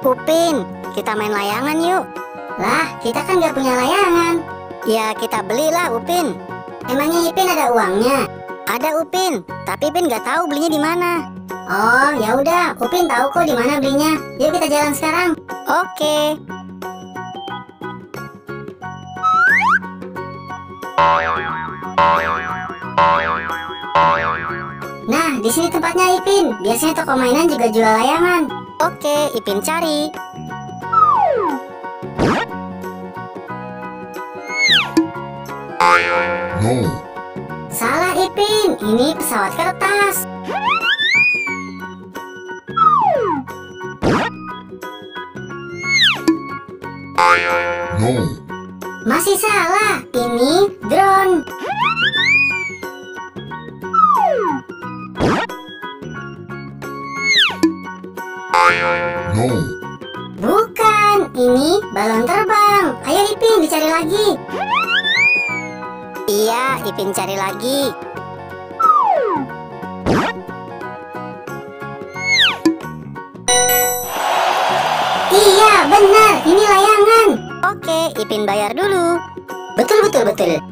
Upin, kita main layangan yuk. Lah, kita kan nggak punya layangan. Ya, kita belilah, Upin. Emangnya Ipin ada uangnya? Ada, Upin, tapi Ipin nggak tahu belinya di mana. Oh, ya udah, Upin tahu kok di mana belinya. Yuk kita jalan sekarang. Oke. Nah, di sini tempatnya Ipin. Biasanya toko mainan juga jual layangan. Oke, Ipin cari. No. Salah, Ipin. Ini pesawat kertas. No. Masih salah. Ini drone. No. Bukan, ini balon terbang. Ayo Ipin, dicari lagi. Iya, Ipin cari lagi. Iya, benar, ini layangan. Oke, Ipin bayar dulu. Betul, betul, betul.